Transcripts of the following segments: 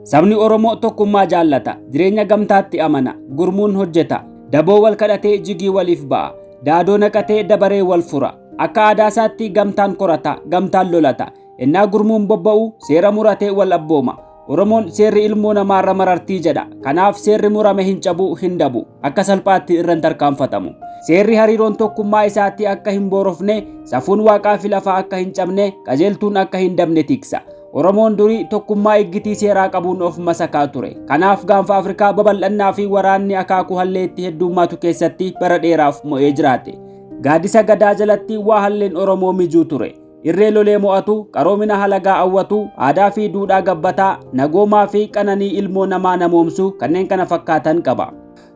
Sabni Oromoo tokkummaa jaallata, jireenya gamtaatti amana, gurmuun hojjeta, daboo wal kadhatee jigii waliif ba'a, daadoo naqatee dabaree wal fura. Akka aadaa isaatti gamtaan korata, gamtaan lolata. Ennaa gurmuun bobba'u seera muratee wal abbooma. Oromoon seerri ilmoo namaarra marartii jedha. Kanaaf seerri murame hin cabu, hin dabu. Akka salphaatti irra hin tarkaanfatamu. Seerri hariiroon tokkummaa isaatti akka hin boorofne, safuun waaqaa fi lafaa akka hin cabne, qajeeltuun akka hin dabne tiksa. Oromoon durii tokkummaa iggitii seeraa qabuun of masakaa ture. Kanaaf gaanfa Afrikaa babal'annaa fi waraanni akaakuu halleetti heddummaatu keessatti bara dheeraaf mo'ee jiraate. Gaaddisa gadaa jalatti waa halleen Oromoo mijuu ture. Irree lolee mo'atu, qaroomina halagaa awwatu, aadaa fi duudhaa gabbataa, nagoomaa fi qananii ilmoo namaa namoomsu kanneen kana fakkaatan qaba.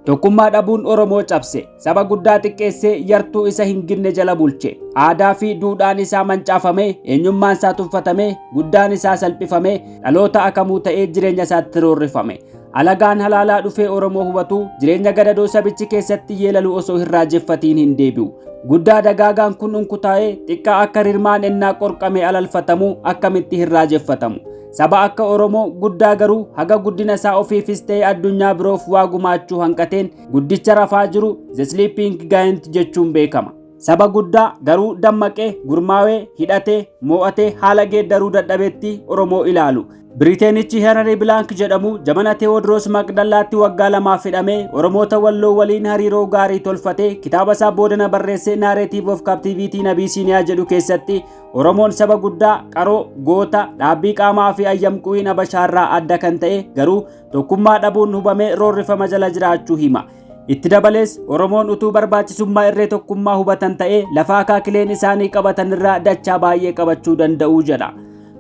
Tokkummaa dhabuun Oromoo cabse, saba guddaa xiqqeessee yartuu isa hin ginne jala bulche. Aadaa fi duudhaan isaa mancaafame, eenyummaan isaa tuffatame, guddaan isaa salphifame, dhaloota akamuu ta'ee jireenya isaatti roorrifame. Alagaan halaalaa dhufee Oromoo hubatu, jireenya gadadoo sabichi keessatti yeelalu osoo hin raajeffatiin hin deebi'u. Guddaa dagaagaan kun unkutaa'ee xiqqaa akka rirmaan ennaa qorqamee alalfatamu akkamitti hin raajeffatamu. Saba akka Oromoo guddaa garuu haga guddina isaa ofiifis ta'e addunyaa biroof waa gumaachuu hanqateen guddicha rafaa jiru The Sleeping Giant jechuun beekama. Saba guddaa garuu dammaqee, gurmaawee, hidhatee, moo'atee haala geeddaruu dadhabetti Oromoo ilaalu. Biriiteenichi Henry Blank jedhamu jamana Teewodiroos Maqdallaatti waggaa lamaaf hidhamee Oromoota Walloo waliin hariiroo gaarii tolfatee kitaaba isaa boodana barreesse Narrative of Captivity in Abyssinia jedhu keessatti Oromoon saba guddaa, qaroo, goota, dhaabbii qaamaa fi ayyamquwiin Habashaarraa adda kan ta'e garuu tokkummaa dhabuun hubamee roorrifama jala jiraachuu hima. Itti dabalees Oromoon utuu barbaachisummaa irree tokkummaa hubatan ta'ee lafa akaakileen isaanii qabatan irraa dachaa baay'ee qabachuu danda'u jedha.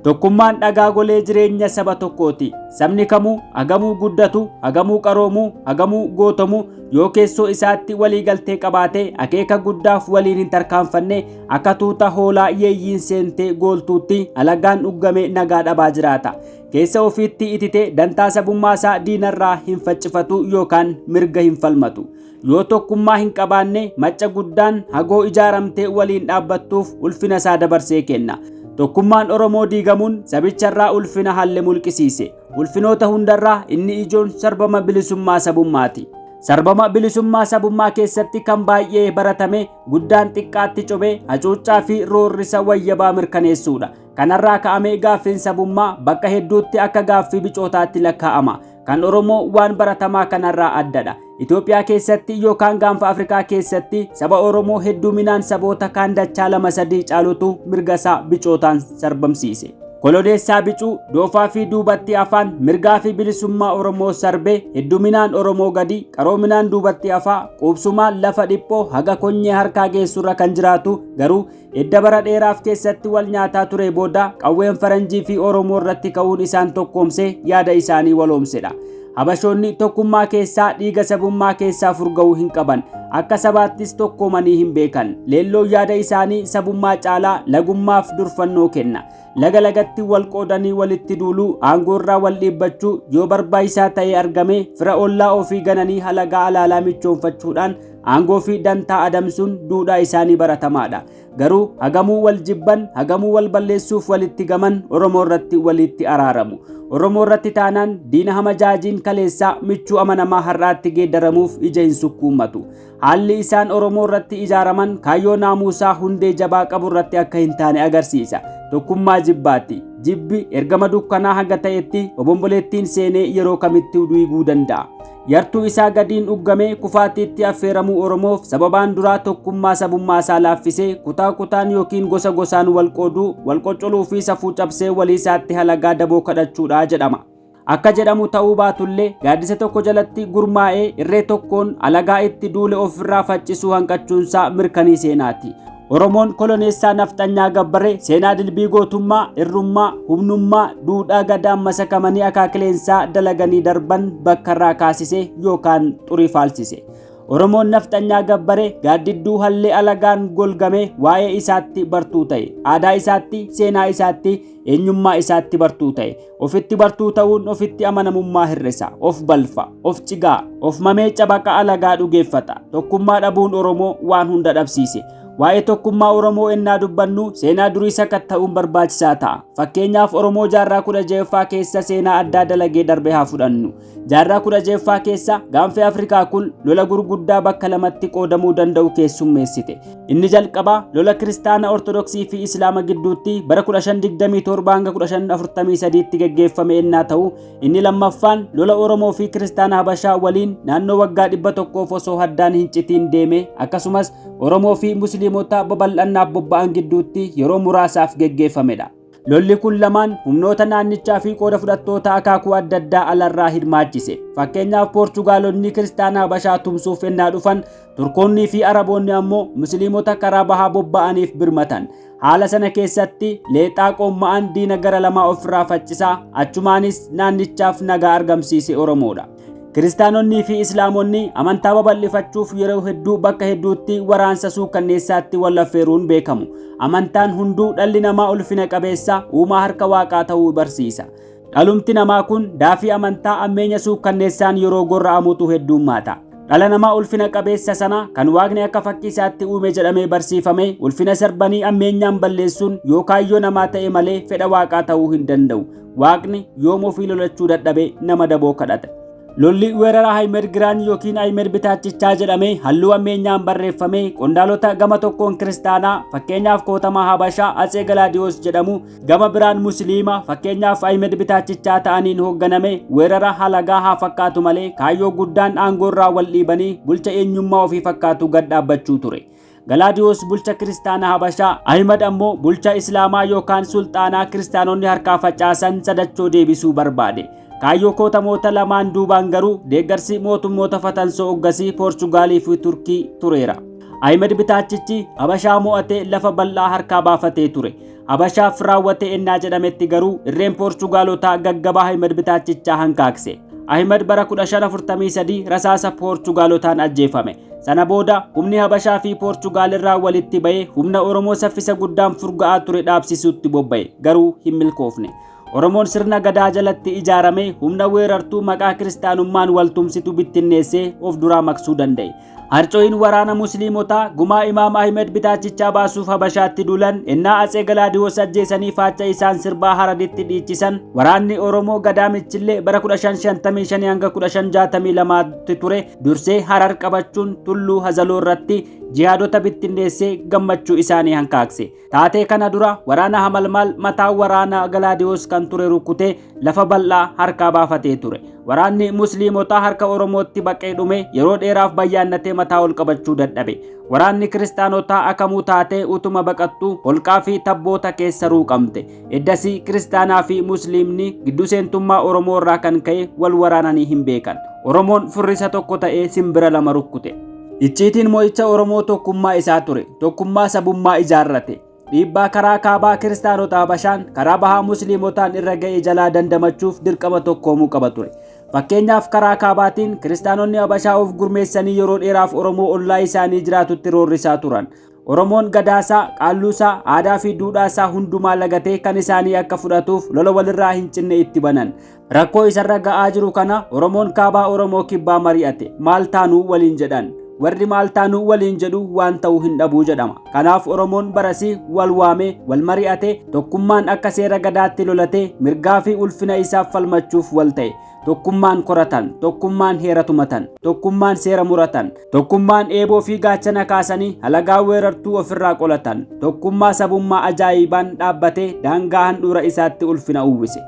Tokkummaan dhagaa golee jireenya saba tokkooti. Sabni kamuu hagamuu guddatu, hagamuu qaroomuu, hagamuu gootomu yoo keessoo isaatti walii galtee qabaate akeeka guddaaf waliin hin tarkaanfanne akka tuuta hoolaa yeeyyiin seentee gooltuutti alagaan dhuggamee nagaa dhabaa jiraata. Keessa ofiitti itite dantaa sabummaa isaa diinarraa hin faccifatu yookaan mirga hin falmatu. Yoo tokkummaa hin qabaanne macca guddaan hagoo ijaaramtee waliin dhaabbattuuf ulfina isaa dabarsee kenna. Tokkummaan Oromoo diigamuun sabicharraa ulfina halle mulqisiise. Ulfinoota hundarraa inni ijoon sarbama bilisummaa sabummaati. Sarbama bilisummaa sabummaa keessatti kan baay'ee baratame guddaan xiqqaatti cobee hacuuccaa fi roorrisa wayyabaa mirkaneessuudha. Kanarraa ka'amee gaaffiin sabummaa bakka hedduutti akka gaaffii bicootaatti lakkaa'ama. Kan Oromoo waan baratamaa kanarraa addadha. Itoophiyaa keessatti yookaan gaanfa Afrikaa keessatti saba Oromoo hedduminaan saboota kaan dachaa 2-3 caalutu mirga isaa bicootaan sarbamsiise. Koloneessaa bicuu, doofaa fi duubatti afaan mirgaa fi bilisummaa Oromoo sarbe, hedduminaan Oromoo gadi, qaroominaan duubatti afaa, quubsumaan lafa dhiphoo haga konyee harkaa geessurra kan jiraatu garuu edda bara dheeraaf keessatti wal nyaataa ture booda qawween faranjii fi Oromoo irratti ka'uun isaan tokkoomse yaada isaanii waloomsedha. Habashoonni tokkummaa keessaa dhiiga sabummaa keessaa furga'uu hin qaban. Akka sabaattis tokkoomanii hin beekan. Leelloo yaada isaanii sabummaa caalaa lagummaaf durfannoo kenna. Laga lagatti wal qoodanii walitti duuluu, aangoorraa wal dhiibbachuu, yoo barbaachisaa ta'ee argame fira ollaa ofii gananii halagaa alaalaa michoonfachuudhaan aangoo fi dantaa adamsuun duudhaa isaanii baratamaadha. Garuu hagamuu wal jibban, hagamuu wal balleessuuf walitti gaman Oromoo irratti walitti araaramu. Oromoo irratti taanaan diina hamajaajiin kaleessaa michuu amanamaa har'aatti geeddaramuuf ija hin sukkuummatu. Haalli isaan Oromoo irratti ijaaraman kaayyoo naamuusaa hundee jabaa qabu irratti akka hin taane agarsiisa. Tokkummaa jibbaatti. Jibbi ergama dukkanaa haga ta'etti obomboleettiin seenee yeroo kamitti duiguu danda'a. Yartuu isaa gadiin uggamee kufaatiitti affeeramuu Oromoof sababaan duraa tokkummaa sabummaa isaa laaffisee kutaa kutaan yookiin gosa gosaan wal qooduu, wal qoccoluu fi safuu cabsee walii isaatti halagaa daboo kadhachuudha jedhama. Akka jedhamu ta'uu baatullee gaaddisa tokko jalatti gurmaa'ee irree tokkoon alagaa itti duule ofirraa faccisuu hanqachuunsaa mirkanii seenaati. Oromoon koloneessaa nafxanyaa gabbare seenaa dilbii gootummaa, irrummaa, humnummaa, duudhaa gadaan masakamanii akaakileensaa dalaganii darban bakkarraa kaasise yookaan xurii faalsise. Oromoon nafxanyaa gabbare gaaddidduu hallee alagaan golgame waa'ee isaatti bartuu ta'e. Aadaa isaatti, seenaa isaatti, eenyummaa isaatti bartuu ta'e. Ofitti bartuu ta'uun ofitti amanamummaa hir'isa, of balfa, of cigaa, of mamee cabaqa alagaa dhugeeffata. Tokkummaa dhabuun Oromoo waan hunda dhabsiise. Waa'ee tokkummaa Oromoo ennaa dubbannu seenaa durii sakatta'uun barbaachisaa ta'a. Fakkeenyaaf Oromoo jaarraa 16ffaa keessa seenaa addaa dalagee darbe haa fudhannu. Jaarraa 16ffaa keessa gaanfi Afrikaa kun lola gurguddaa bakka lamatti qoodamuu danda'u keessummeessite. Inni jalqabaa lola Kiristaana Ortodoksii fi Islaama gidduutti bara 1527 hanga 1543tti geggeeffame ennaa ta'u, inni lammaffaan lola Oromoo fi Kiristaana Habashaa waliin naannoo waggaa 100 osoo haddaan hin citiin deeme, akkasumas Oromoo fi Musliimota babal'annaaf bobba'an gidduutti yeroo muraasaaf geggeeffamedha. Lolli kun lamaan humnoota naannichaa fi qooda fudhattoota akaakuu adda addaa alarraa hirmaachise. Fakkeenyaaf Poorchugaalonni Kiristaana Habashaa tumsuuf ennaa dhufan, Turkoonnii fi Araboonni ammoo Musliimota karaa bahaa bobba'aniif birmatan. Haala sana keessatti leexaa qoomma'an diina gara lamaa ofirraa faccisaa, achumaanis naannichaaf nagaa argamsiise Oromoodha. Kiristaanonnii fi Islaamonni amantaa babal'ifachuuf yeroo hedduu bakka hedduutti waraansa suukkanneessaatti wal affeeruun beekamu. Amantaan hunduu dhalli namaa ulfina qabeessa uumaa harka waaqaa ta'uu barsiisa. Dhalumti namaa kun daafii amantaa ammeenya suukkanneessaan yeroo gorra'amutu heddummaata. Dhala namaa ulfina qabeessa sana kan waaqni akka fakkii isaatti uume jedhamee barsiifame ulfina sarbanii ammeenyaan balleessuun yoo kaayyoo namaa ta'e malee fedha waaqaa ta'uu hin danda'u. Waaqni yoom ofii lolachuu dadhabe nama daboo kadhata. Lolli weerara Ahimed Giraany yookiin Ahimed Bitaachichaa jedhamee halluu ammeenyaan barreeffame qondaalota gama tokkoon Kiristaanaa fakkeenyaaf Kootamaa Habashaa Atsee Galaadiyoos jedhamu, gama biraan Musliima fakkeenyaaf Ahimed Bitaachichaa ta'aniin hoogganame weerara halagaa haa fakkaatu malee kaayyoo guddaan aangoorraa wal dhiibanii bulcha eenyummaa ofii fakkaatu gad dhaabbachuu ture. Galaadiyoos bulcha Kiristaana Habashaa, Ahimad ammoo bulcha Islaamaa yookaan Sulxaanaa Kiristaanonni harkaa facaasan sadachoo deebisuu barbaade. Kaayyoo kootamoota lamaan duubaan garuu deeggarsi mootummoota fatansoo oggasii Poorchugaalii fi Turkii tureera. Ahimad Bitaachichi Habashaa mo'atee lafa bal'aa harkaa baafatee ture. Habashaaf raawwate ennaa jedhametti garuu irreen Poorchugaalotaa gaggabaa Ahimad Bitaachichaa hankaakse. Ahimad bara 1543 rasaasa Poorchugaalotaan ajjeefame. Sana booda humni Habashaa fi Poorchugaal irraa walitti ba'ee humna Oromoo saffisa guddaan furga'aa ture dhaabsisuutti bobba'e, garuu hin milkoofne. Oromoon sirna gadaa jalatti ijaarame humna weerartuu maqaa kiristaanummaan waltumsitu bittinneessee of duraa maqsuu danda'e. Harcooyin waraana Musliimotaa gumaa Imaam Ahimed Bitaachichaa baasuuf Habashaatti duulan ennaa Atsee Galaadiyoos ajjeesanii faacha isaan sirbaa Haraditti dhiichisan, waraanni Oromoo gadaa Michillee bara 1555 hanga 1562tti ture dursee Harar qabachuun Tulluu Hazaloo irratti jihaadota bittinneessee gammachuu isaanii hankaakse. Taatee kana dura waraana Hamalmaal mataa waraana Galaadiyoos kan ture rukkutee lafa bal'aa harkaa baafatee ture. Waraanni Musliimotaa harka Oromootti baqee dhume yeroo dheeraaf bayyaannatee mataa ol qabachuu dadhabe. Waraanni Kiristaanotaa akamuu taatee utuma baqattuu holqaa fi tabboota keessa ruuqamte. Eddasii Kiristaanaa fi Musliimni gidduu seentummaa Oromoo irraa kan ka'e wal waraananii hin beekan. Oromoon furrisa tokko ta'ee simbira lama rukkute. Icciitiin mo'icha Oromoo tokkummaa isaa ture. Tokkummaa sabummaa ijaarrate. Dhiibbaa karaa kaabaa Kiristaanota Habashaan, karaa bahaa Musliimotaan irra ga'e jalaa dandamachuuf dirqama tokkoomuu qaba ture. Fakkeenyaaf karaa kaabaatiin Kiristaanonni Habashaa of gurmeessanii yeroo dheeraaf Oromoo ollaa isaanii jiraatutti roorrisaa turan. Oromoon gadaasaa, qaalluusaa, aadaa fi duudhaasaa hundumaa lagatee kan isaanii akka fudhatuuf lola walirraa hin cinne itti banan. Rakkoo isarra ga'aa jiru kana Oromoon kaabaa Oromoo kibbaa mari'ate. Maal taanuu waliin jedhan. Warri maal taanuu waliin jedhu waan ta'uu hin dhabuu jedhama. Kanaaf Oromoon barasii wal waamee wal mari'ate, tokkummaan akka seera gadaatti lolatee mirgaa fi ulfina isaaf falmachuuf wal ta'e. Tokkummaan koratan, tokkummaan heera tumatan, tokkummaan seera muratan, tokkummaan eeboo fi gaachana kaasanii halagaa weerartuu ofirraa qolatan, tokkummaa sabummaa ajaa'ibaan dhaabbatee daangaa handhuura isaatti ulfina uwwise.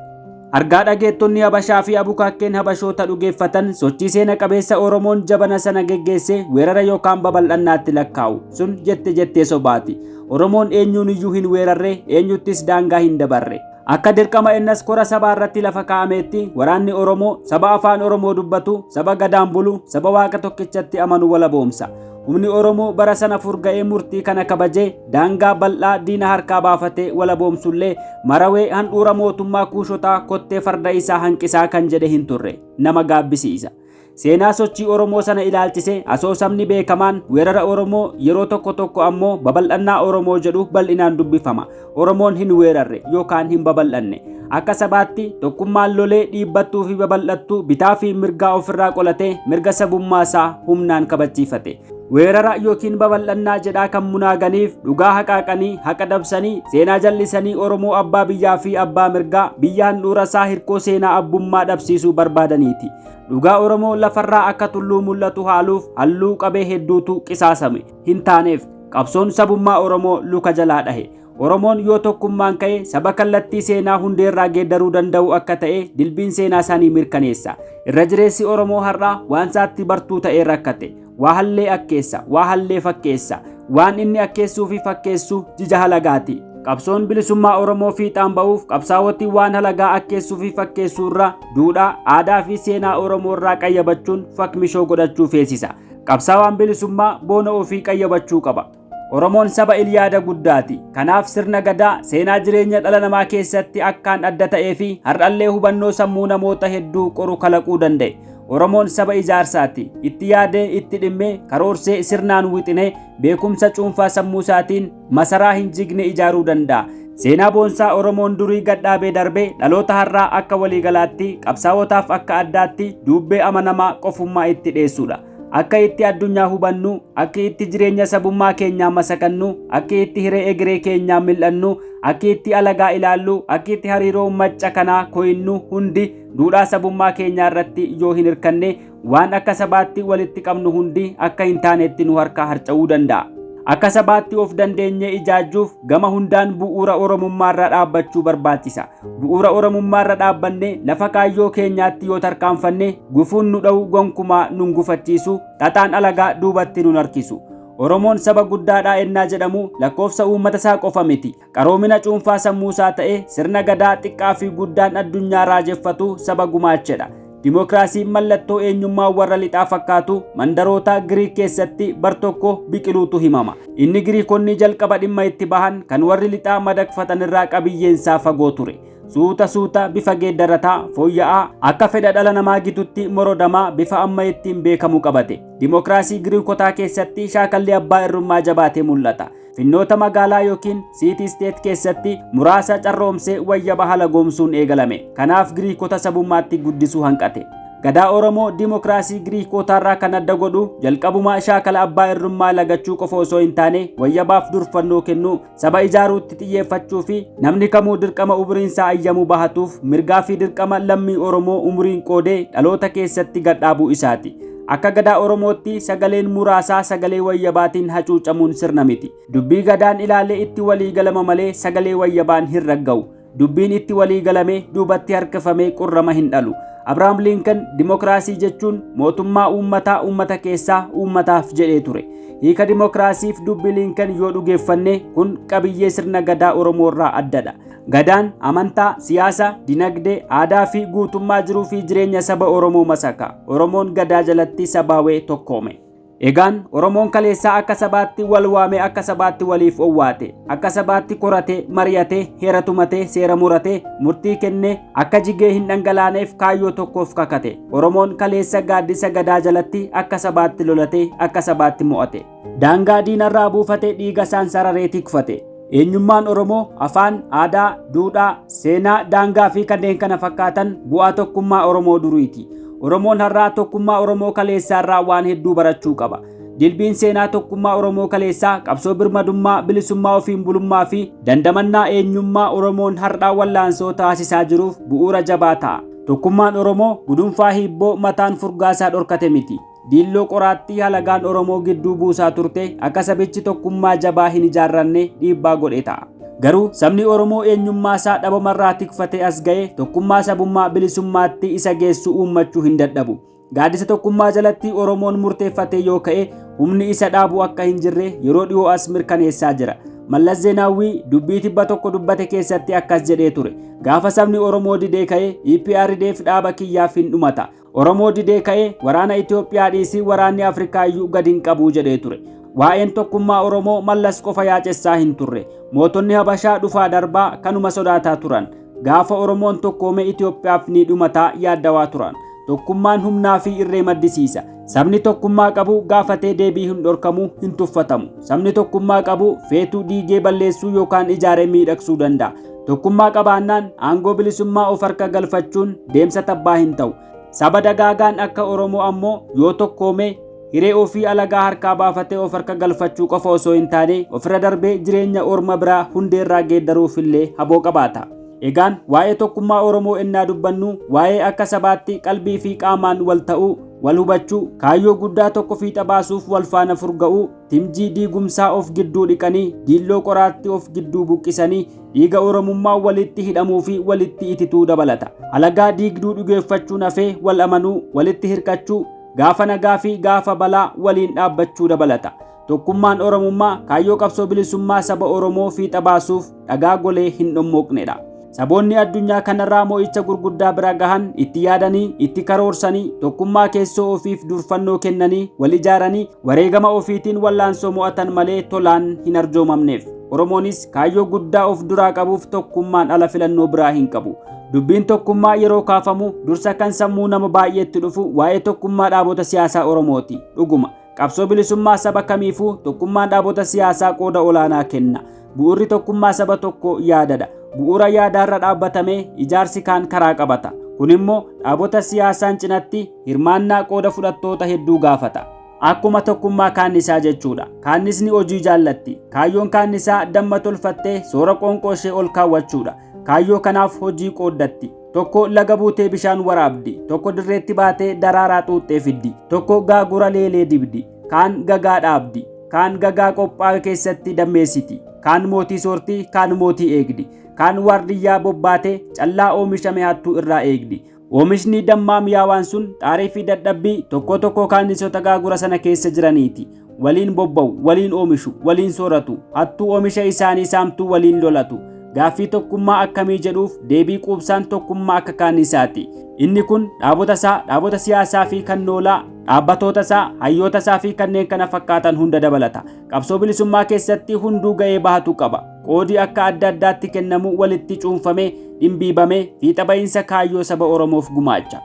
Argaa dhageettonni Habashaa fi abukaakkeen Habashoota dhugeeffatan sochii seena qabeessa Oromoon jabana sana geggeesse weerara yookaan babal'annaatti lakkaa'u. Sun jette jettee sobaati. Oromoon eenyuun iyyuu hin weerarre, eenyuttis daangaa hin dabarre. Akka dirqama innas kora sabaa irratti lafa kaa'ameetti waraanni Oromoo saba afaan Oromoo dubbatu, saba gadaan bulu, saba waaqa tokkichatti amanu walaboomsa. Humni Oromoo bara sana furga'ee murtii kana kabajee daangaa bal'aa diina harkaa baafatee walaboomsullee marawee handhuura mootummaa kuushotaa kottee farda isaa hanqisaa kan jedhe hin turre. Nama gaabbisiisa. Seenaa sochii Oromoo sana ilaalchisee asoosamni beekamaan weerara Oromoo yeroo tokko tokko ammoo babal'annaa Oromoo jedhu bal'inaan dubbifama. Oromoon hin weerarre yookaan hin babal'anne. Akka sabaatti tokkummaan lolee dhiibbattuu fi babal'attuu bitaa fi mirgaa ofirraa qolatee mirga sabummaa isaa humnaan kabachiifate. Weerara yookiin babal'annaa jedhaa kan munaaganiif dhugaa haqaaqanii, haqa dabsanii, seenaa jallisanii Oromoo abbaa biyyaa fi abbaa mirgaa biyya handhuura isaa hirkoo seenaa abbummaa dhabsiisuu barbaadaniiti. Dhugaa Oromoo lafarraa akka tulluu mul'atu haaluuf halluu qabee hedduutu qisaasame. Hin taaneef qabsoon sabummaa Oromoo luka jalaa dhahe. Oromoon yoo tokkummaan ka'e saba kallattii seenaa hundeerraa geeddaruu danda'u akka ta'e dilbiin seenaa isaanii mirkaneessa. Irra jireessi Oromoo har'aa waan isaatti bartuu ta'ee rakkate. Waa hallee akkeessa, waa hallee fakkeessa. Waan inni akkeessuu fi fakkeessu jija halagaati. Qabsoon bilisummaa Oromoo fiixaan ba'uuf qabsaa'otti waan halagaa akkeessuu fi fakkeessuu irra duudhaa, aadaa fi seenaa Oromoo irraa qayyabachuun fakmishoo godhachuu feesisa. Qabsaawaan bilisummaa boona ofii qayyabachuu qaba. Oromoon saba ilyaada guddaati. Kanaaf sirna gadaa seenaa jireenya dhala namaa keessatti akkaan adda ta'ee fi har'allee hubannoo sammuu namoota hedduu qoru kalaquu danda'e. Oromoon saba ijaarsaati. Itti yaadee, itti dhimmee, karoorsee, sirnaan wixinee, beekumsa cuunfaa sammuu isaatiin masaraa hin jigne ijaaruu danda'a. Seenaa boonsaa Oromoon durii gadhaabee darbee dhaloota har'aa akka waliigalaatti, qabsaa'otaaf akka addaatti duubbee amanamaa qofummaa itti dheessudha. Akka itti addunyaa hubannu, akka itti jireenya sabummaa keenyaa masakannu, akka itti hiree egeree keenyaa mil'annu, akka itti alagaa ilaallu, akka itti hariiroo macca kanaa koyinnu hundi duudhaa sabummaa keenyaa irratti yoo hin hirkanne waan akka sabaatti walitti qabnu hundi akka hin taanetti nu harkaa harca'uu danda'a. Akka sabaatti of dandeenyee ijaajjuuf gama hundaan bu'uura Oromummaarra dhaabbachuu barbaachisa. Bu'uura Oromummaarra dhaabbannee lafa kaayyoo keenyaatti yoo tarkaanfanne gufuun nu dha'u gonkumaa nun gufachiisu, xaxaan alagaa duubatti nun harkisu. Oromoon saba guddaadhaa ennaa jedhamu lakkoofsa uummata isaa qofa miti. Qaroomina cuunfaa sammuu isaa ta'e sirna gadaa xiqqaa fi guddaan addunyaa raajeffatu saba gumaachedha. Dimookiraasiin mallattoo eenyummaa warra lixaa fakkaatu mandaroota Giriik keessatti bar tokko biqiluutu himama. Inni Giriikonni jalqaba dhimma itti bahan kan warri lixaa madaqfatan irraa qabiyyeensaa fagoo ture. Suuta suuta bifa geeddarataa fooyya'aa akka fedha dhala namaa gitutti morodamaa bifa amma ittiin beekamu qabate. Dimookiraasii Giriikotaa keessatti shaakalli abbaa irrummaa jabaatee mul'ata. Finnoota magaalaa yookiin City State keessatti muraasa carroomsee wayyaba halagoomsuun eegalame. Kanaaf Giriikota sabummaatti guddisuu hanqate. Gadaa Oromoo dimookiraasii Giriikotaarraa kan adda godhu jalqabumaa shaakala abbaa irrummaa lagachuu qofa osoo hin taane wayyabaaf durfannoo kennuu, saba ijaaruutti xiyyeeffachuu fi namni kamuu dirqama umuriinsaa ayyamuu bahatuuf mirgaa fi dirqama lammii Oromoo umuriin qoodee dhaloota keessatti gadhaabuu isaati. Akka gadaa Oromootti sagaleen muraasaa sagalee wayyabaatiin hacuucamuun sirna miti. Dubbii gadaan ilaalee itti walii galama malee sagalee wayyabaan hin ragga'u. Dubbiin itti walii galame duubatti harkifamee qurrama hin dhalu. Abrahaam Lincoln dimookiraasii jechuun mootummaa uummataa uummata keessaa uummataaf jedhee ture. Hiika dimookiraasiif dubbii Lincoln yoo dhugeeffanne kun qabiyyee sirna gadaa Oromoo irraa addadha. Gadaan amantaa, siyaasa, dinagdee, aadaa fi guutummaa jiruu fi jireenya saba Oromoo masaka. Oromoon gadaa jalatti sabaawee tokkoome. Egaan Oromoon kaleessaa akka sabaatti wal waamee akka sabaatti waliif owwaate, akka sabaatti korate, mari'ate, heera tumate, seera murate, murtii kenne, akka jigee hin dhangalaaneef kaayyoo tokkoof kakate. Oromoon kaleessa gaaddisa gadaa jalatti akka sabaatti lolate, akka sabaatti mo'ate. Daangaa diinarraa buufate, dhiiga isaan sararee tikfate. Eenyummaan Oromoo afaan, aadaa, duudhaa, seenaa, daangaa fi kanneen kana fakkaatan bu'aa tokkummaa Oromoo duriiti. Oromoon har'aa tokkummaa Oromoo kaleessaarraa waan hedduu barachuu qaba. Dilbiin seenaa tokkummaa Oromoo kaleessaa qabsoo birmadummaa, bilisummaa ofiin bulummaa fi dandamannaa eenyummaa Oromoon har'aa wallaansoo taasisaa jiruuf bu'uura jabaa ta'a. Tokkummaan Oromoo gudunfaa hiibboo mataan furgaasaa dhorkate miti. Diilloo qoraattii halagaan Oromoo gidduu buusaa turte akka sabichi tokkummaa jabaa hin ijaarranne dhiibbaa godhe ta'a. Garuu sabni Oromoo eenyummaa isaa dhabamarraa tikfatee as ga'e tokkummaa sabummaa bilisummaatti isa geessu uummachuu hin dadhabu. Gaaddisa tokkummaa jalatti Oromoon murteeffatee yoo ka'e humni isa dhaabu akka hin jirre yeroo dhiyoo as mirkaneessaa jira. Mallas Zeenaawwii dubbii tibba tokko dubbate keessatti akkas jedhee ture. Gaafa sabni Oromoo didee ka'e EPRDF dhaaba kiyyaaf hin dhumata. Oromoo didee ka'e waraana Itoophiyaa dhiisii waraanni Afrikaa iyyuu gad hin qabu jedhee ture. Waa'een tokkummaa Oromoo Mallas qofa yaacessaa hin turre. Mootonni Habashaa dhufaa darbaa kanuma sodaataa turan. Gaafa Oromoon tokkoome Itoophiyaaf ni dhumataa yaaddawaa turan. Tokkummaan humnaa fi irree maddisiisa. Sabni tokkummaa qabu gaafatee deebii hin dhorkamu, hin tuffatamu. Sabni tokkummaa qabu feetuu diigee balleessuu yookaan ijaaree miidhagsuu danda'a. Tokkummaa qabaannaan aangoo bilisummaa of harka galfachuun deemsa tabbaa hin ta'u. Saba dagaagaan akka Oromoo ammoo yoo tokkoome Hiree ofii alagaa harkaa baafatee of harka galfachuu qofa osoo hin taane, ofirra darbee jireenya orma biraa hundeerraa geeddaruufillee haboo qabaata. Egaan waa'ee tokkummaa Oromoo ennaa dubbannu, waa'ee akka sabaatti qalbii fi qaamaan wal ta'uu, wal hubachuu, kaayyoo guddaa tokko fiixa baasuuf wal faana furga'uu, timjii diigumsaa of gidduu dhiqanii, diilloo qoraatti of gidduu buqqisanii, dhiiga Oromummaa walitti hidhamuu fi walitti itituu dabalata. Alagaa diigduu dhugeeffachuun hafee wal amanuu, walitti hirkachuu, gaafa nagaa fi gaafa balaa waliin dhaabbachuu dabalata. Tokkummaan Oromummaa kaayyoo qabsoo bilisummaa saba Oromoo fiixa baasuuf dhagaa golee hin dhommoqnedha. Saboonni addunyaa kanarraa mo'icha gurguddaa bira gahan itti yaadanii, itti karoorsanii, tokkummaa keessoo ofiif durfannoo kennanii, wal ijaaranii, wareegama ofiitiin wallaansoo mo'atan malee tolaan hin arjoomamneef. Oromoonis kaayyoo guddaa of duraa qabuuf tokkummaan ala filannoo biraa hin qabu. Dubbiin tokkummaa yeroo kaafamu dursa kan sammuu nama baay'eetti dhufu waa'ee tokkummaa dhaabota siyaasaa Oromooti. Dhuguma, qabsoo bilisummaa saba kamiifuu tokkummaan dhaabota siyaasaa qooda olaanaa kenna. Bu'uurri tokkummaa saba tokko yaadadha. Bu'uura yaadaarra dhaabbatamee ijaarsi kaan karaa qabata. Kun immoo dhaabota siyaasaan cinatti hirmaannaa qooda fudhattoota hedduu gaafata. Akkuma tokkummaa kaannisaa jechuudha. Kaannisni hojii jaallatti. Kaayyoon kaannisaa damma tolfattee soora qoonqoo ishee ol kaawwachuudha. Kaayyoo kanaaf hojii qooddatti. Tokko laga buutee bishaan waraabdi. Tokko dirreetti baatee daraaraa xuuxxee fiddi. Tokko gaagura leelee dibdi. Kaan gagaa dhaabdi. Kaan gagaa qophaa'e keessatti dammeessiti. Kaan mootii soortii, kaan mootii eegdi. Kaan waardiyyaa bobbaatee callaa oomishame hattuu irraa eegdi. Oomishni dammaa mi'aawaan sun xaarii fi dadhabbii tokko tokko kaannisota gaagura sana keessa jiraniiti. Waliin bobba'u, waliin oomishu, waliin sooratu, hattuu oomisha isaanii saamtuu waliin lolatu. Gaaffii tokkummaa akkamii jedhuuf deebii quubsaan tokkummaa akka kaannisaati. Inni kun dhaabota isaa, dhaabota siyaasaa fi kan noolaa, dhaabbatoota isaa, hayyoota isaa fi kanneen kana fakkaatan hunda dabalata. Qabsoo bilisummaa keessatti hunduu ga'ee bahatu qaba. Qoodi akka adda addaatti kennamu walitti cuunfamee, dhimbiibamee fiixa ba'iinsa kaayyoo saba Oromoof gumaacha.